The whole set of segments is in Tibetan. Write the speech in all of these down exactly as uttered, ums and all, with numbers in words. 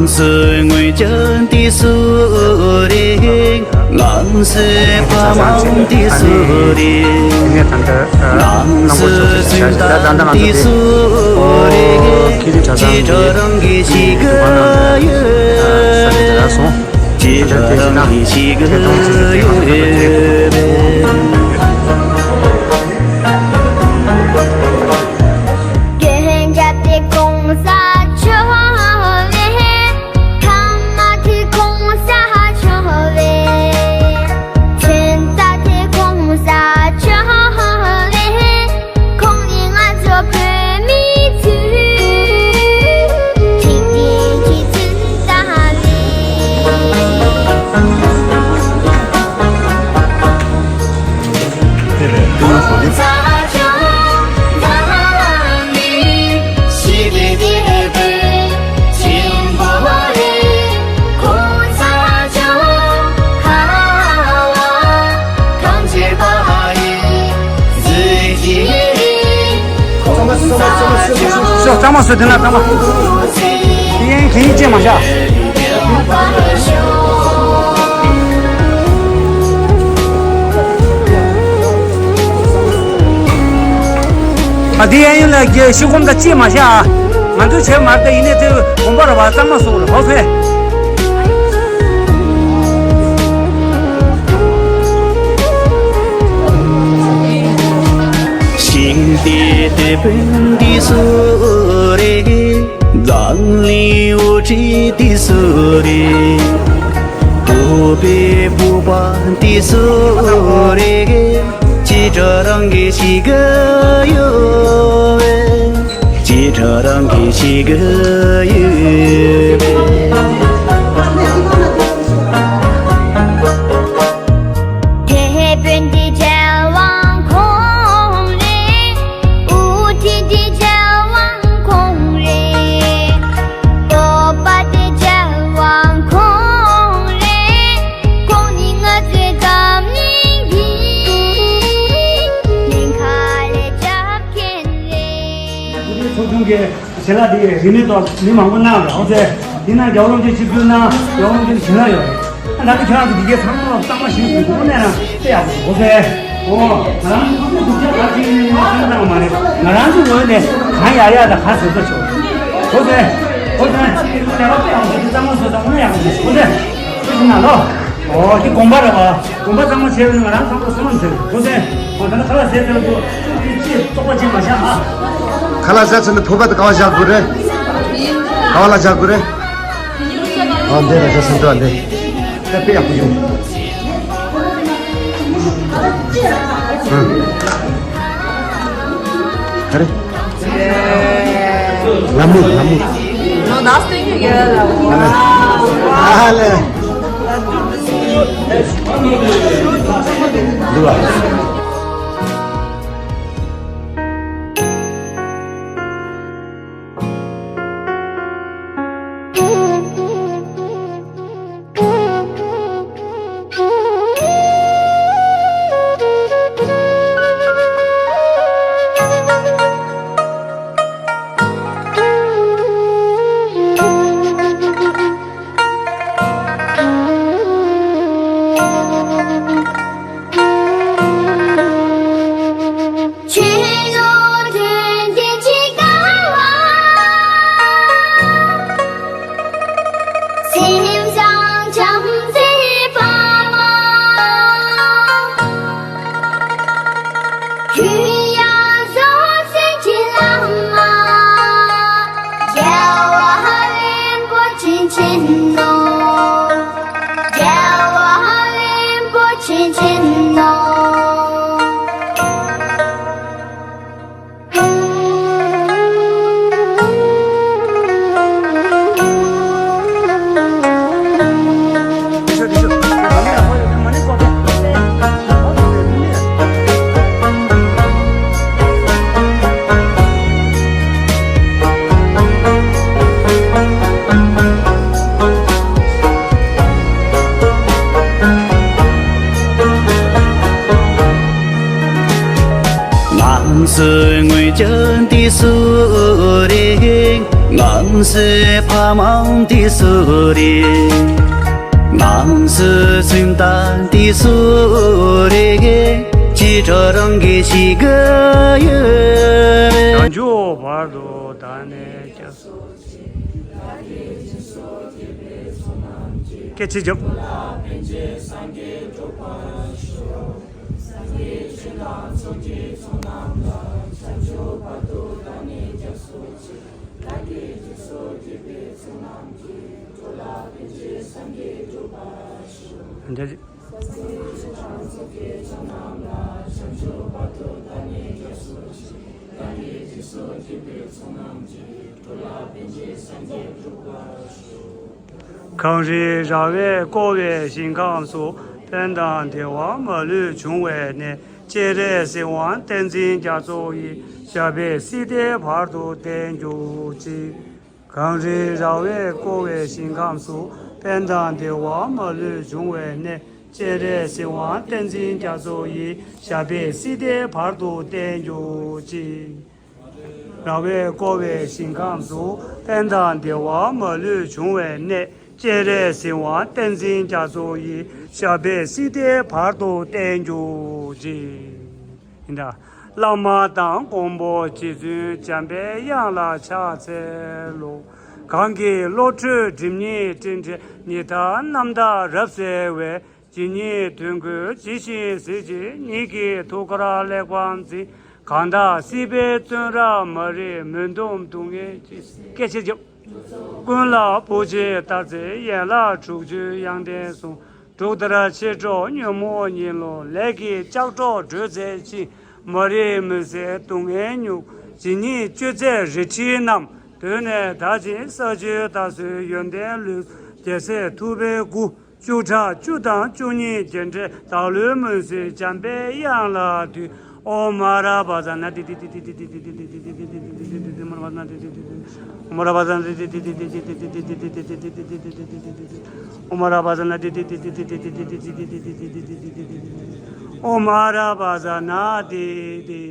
སུ་དངོས་ཀྱང་དེ་སུ་རེད། ང་ཚོའི་ཕ་མ་དེ་སུ་རེད། ང་ཚོའི་སུན་དང་དེ་སུ་རེད། ཅི་འདྲ་རང་གི་ཞིག་ཡོད། ཅི་འདྲ་རང་གི་ཞིག་ཡོད། ཤོག་གཙང་མ་བཟོས་དེ་ན་གཙང་མ། དེ་ཡན་གན་ཡིན་ཅེས་མ་བཞག་ཨ། དེ་ཡན་ཡིན་ལ་རྒྱལ་ཤི་ཁོམ་ད་ཅེས་མ་བཞག་ང་ཚོས་བྱས་མ་རེད། ད་ཡིན་ནའི་དེ་དགོན་པ་ར་བ་གཙང་མ་བཟོ་ར་ཧོ་ཕེ། ཤིང་རྟའི་དེད་དཔོན་འདི་སུ་རེད། འཛམ་གླིང་དབུ་ཁྲིད་འདི་སུ་རེད། བོད་པའི་བོད་པ་འདི་སུ་རེད། ཅི་འདྲ་རང་གི་ཞིག་ཡོད་པས། ཅི་འདྲ་རང་གི་ཞིག་ཡོད་པས། དེད་དཔོན་འདི་རྒྱལ་དབང་ཁོང་རེད། དབུ་ཁྲིད་འདི་རྒྱལ་དབང་ཁོང་རེད། སྤོབས་པ་འདི་རྒྱལ་དབང་ཁོང་རེད། ཁོང་ནི་ང་ཚོའི་འཛམ་གླིང་གི་ཉེན་ཁ་ལས་སྐྱོབ་མཁན་རེད། ཚོགས་ཆུང་གི་ཞལ་ལག་འདི་རིན་མེད་ཐོག་མི་མང་པོ་གནང་རོགས་ཟེར། དེ་ན་རྒྱལ་བ་རིན་པོ་ཆེ་ཆིབས་བསྒྱུར་གནང་། རྒྱལ་བ་རིན་པོ་ཆེ་ཞལ་ལག་ཡོད་རེད། ད་ནང་ཁྱེད་རང་ཚོ་འདི་གའི་ཚང་མ་གཙང་མ་ཞིག་དགོས་གནས་ན་དཔེ་ཡག་པོ་འདུག་ཟེར། འོ། ང་རང་ཚོ་ཁོ་ཚོ་སྡུག་ཅག་ག་ཅིག་ཡིན་ནའི་སེམས་ཐག་མ་རེད། ང་རང་ཚོ་ངོས་ནས་གང་ཡག་ཡག་དང་གང་བཟོ་ཚོ་ཆོག་འོ་ཟེར། འོ་ཟེར། ལས་ཀ་དཔེ་ཡག་པོ་ཞིག་གཙང་མ་བཟོ་ཚང་མ་ཡག་པོ་འདུག་འོ་ཟེར། ཁྱེད་ཚོ་ན་ལོ། འོ་དེ་དགོན་པ་རེད་བ། དགོན་པ་གཙང་མ་བྱས་པ་ནི་ང་རང་ཚང་མ་བསོད་ནམས་ཟེར་འོ་ཟེར། འོ་ད་ནི་ཁ་ལག་ཟས་ཚར་དུས་ཅུང་ཟད་ཅིག་བཙོག་པ་ཅིག་མ་བཞག་ཨ། ཁ་ལག་ཟས་ཚར་ནས་བོད་པ་དེ་ག་བ་བཞག་དགོས་རེད། ག་བ་ལ་བཞག་དགོས་རེད། ཨ་འདི་ར་ཤ་སེམས་ཏོག་འདི། ད་དཔེ་ཡག་པོ་ཡོད། ཨ། ག་རེ། ལ་མོ་ལ་མོ། No, that's thank you, girl. ཨ་ལེ། འདུག་ཨ། ང་ཚོའི་དངོས་ཀྱང་འདི་སུ་རེད། ང་ཚོའི་ཕ་མ་འདི་སུ་རེད། ང་ཚོའི་སེམས་ཐག་འདི་སུ་རེད། ཅི་འདྲ་རང་གི་ཞིག་གི་ཡོད། བྱང་ཆུབ་བར་དུ་བདག་ནི་སྐྱབས་སུ། སྐད་ཆེ་རྒྱབ། གངས་རི་ར་བས་བསྐོར་བའི་ཞིང་ཁམས་སུ། ཕན་དང་བདེ་བ་མ་ལུས་འབྱུང་བའི་གནས། སྤྱན་རས་གཟིགས་དབང་བསྟན་འཛིན་རྒྱ་མཚོ་ཡི། ཞབས་པད་སྲིད་མཐའི་བར་དུ་བརྟན་གྱུར་ཅིག། གངས་རི་ར་བས་བསྐོར་བའི་ཞིང་ཁམས་སུ། ཕན་དང་བདེ་བ་མ་ལུས་འབྱུང་བའི་གནས། སྤྱན་རས་གཟིགས་དབང་བསྟན་འཛིན་རྒྱ་མཚོ་ཡི། ཞབས་པད་སྲིད་མཐའི་བར་དུ་བརྟན་གྱུར་ཅིག། ར་བས་བསྐོར་བའི་ཞིང་ཁམས་སུ། ཕན་དང་བདེ་བ་མ་ལུས་འབྱུང་བའི་གནས། སྤྱན་རས་གཟིགས་དབང་བསྟན་འཛིན་རྒྱ་མཚོ་ཡི། ཞབས་པད་སྲིད་མཐའི་བར་དུ་བརྟན་གྱུར་ཅིག། ཡིན་ད། བླ་མ་དང་མགོན་པོ་རྗེ་བཙུན་འཇམ་པའི་དབྱངས་ལ་ཕྱག་འཚལ་ལོ། གང་གི་བློ་གྲོས་སྒྲིབ་གཉིས་དྲི་བྲལ། ཉི་ཟླ་རྣམ་དག་རབ་གསལ་བའི། ཇི་སྙེད་དོན་ཀུན་ཇི་བཞིན་གཟིགས་བྱེད། ཉིད་ཀྱི་ཐུགས་ཀར་གླེགས་བམ་འཛིན། གང་དག་སྲིད་པའི་བཙོན་རར་མ་རིག་མུན་འཐུམས་སྡུག་བསྔལ་གྱི། སྐད་ཆེ་རྒྱབ། ཀུན་ལ་བུ་གཅིག་སྟག་རྩེ་ཡན་ལག་དྲུག་ཅུའི་དབྱངས་ལྡན་གསུང་། འབྲུག་ལྟར་ཆེར་སྒྲོགས་ཉོན་མོངས་གཉིད་ལོག་ལས་ཀྱི་ལྕགས་སྒྲོག་སྒྲོལ་མཛད་ཅིང་། མ་རིག་མུན་སེལ་སྡུག་བསྔལ་མྱུར། ཇི་སྙེད་གཅོད་མཛད་རལ་གྲི་རྣམས། གདོད་ནས་དག་ཅིང་ས་བཅུའི་བདག་བཟུང་ཡོན་ཏན་ལུས། རྒྱལ་སྲས་ཐུབ་པའི་སྐུ། བཅུ་ཕྲག་བཅུ་དང་བཅུ་གཉིས་རྒྱན་སྤྲས་བདག་བློའི་མུན་སེལ་འཇམ་པའི་དབྱངས་ལ་འདུད། ཨོཾ་མ་ཧ་ར་པ་ཛ་ན་ཏི་ཏི་ཏི་ཏི། ཨོཾ་མ་ཧ་ར་པ་ཛ་ན་ཏི་ཏི་ཏི་ཏི། ཨོཾ་མ་ཧ་ར་པ་ཛ་ན་ཏི་ཏི་ཏི། ཨོཾ་མ་ཧ་ར་པ་ཛ་ན་ཏི་ཏི།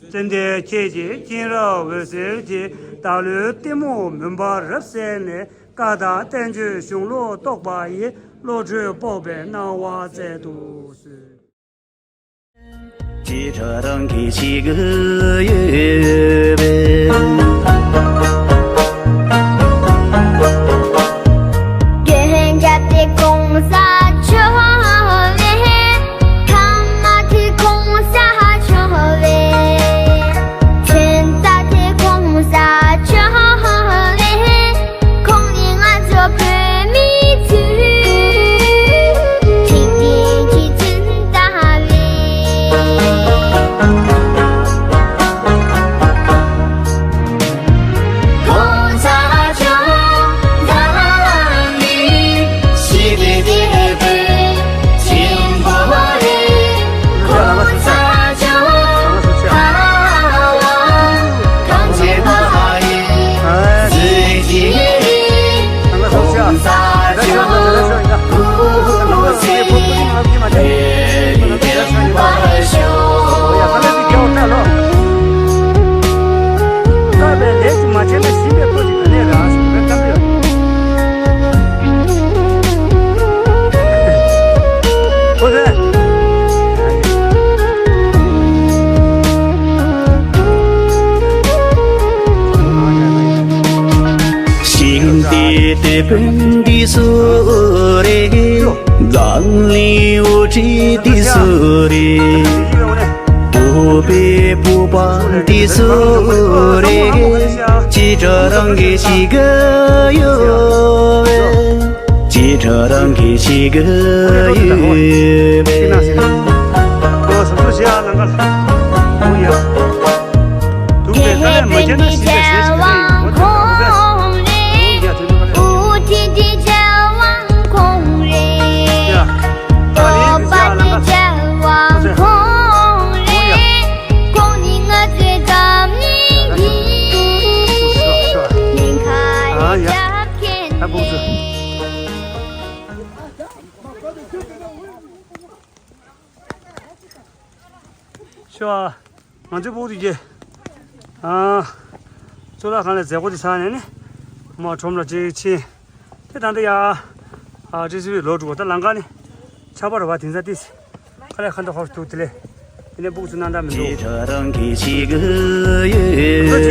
ཙན་དན་ཁྱེད་ཀྱི་སྤྱན་རབ་འོད་ཟེར་གྱིས། བདག་བློའི་གཏི་མུག་མུན་པ་རབ་བསལ་ནས། བཀའ་དང་བསྟན་བཅོས་གཞུང་ལུགས་རྟོགས་པ་ཡི། བློ་གྲོས་སྤོབས་པའི་སྣང་བ་སྩལ་དུ་གསོལ། ཅི་འདྲ་རང་གི་ཞིག་ཡོད་པས། ཁོང་ནི་ང་ཚོ་བོད་མི་ཚོའི་འཇིག་རྟེན་གྱི་བཙུན་ཟླ་རེད། གོང་ས་མཆོག་མཛད་པ་ནི་ཞི་བདེ་དེ་བོད་ཆེན་པོ་རེད། གོང་ས་མཆོག་ལྷ་དབང་གང་བྱེད་པ་ཡིན། ཞིང་སྡེ་དེད་དཔོན་འདི་སུ་རེད། འཛམ་གླིང་དབུ་ཁྲིད་འདི་སུ་རེད། བོད་པའི་བུ་དཔའ་འདི་སུ་རེད། ཅི་འདྲ་རང་གི་ཞིག་ཡོད་པས། ཅི་འདྲ་རང་གི་ཞིག་ཡོད་པས། ཤོ་ཨ། ང་ཚོའི་སྤུ་གུ་དེ་གས། ཨ། གཙུག་ལག་ཁང་ལ་མཛད་སྒོ་དེ་ཚར་ནས་ནི། མ་ཁྲོམ་ལ་ཅིག་ཕྱིན། དེ་ད་ལྟ་ཡ། ཨ་ཏི་སི་བི་ལོག་འགྲོ་བ་ད་ལམ་ཁ་ནི། ཆར་པ་རེད་བ་དེང་སང་ཏི་སི། ཁ་ལས་ཁ་འདྲ་ཧོར་ཐུག་དེ་ལས། དེ་ནས་སྦུག་ཚུགས་གནང་ད་མི་འདུག་ད་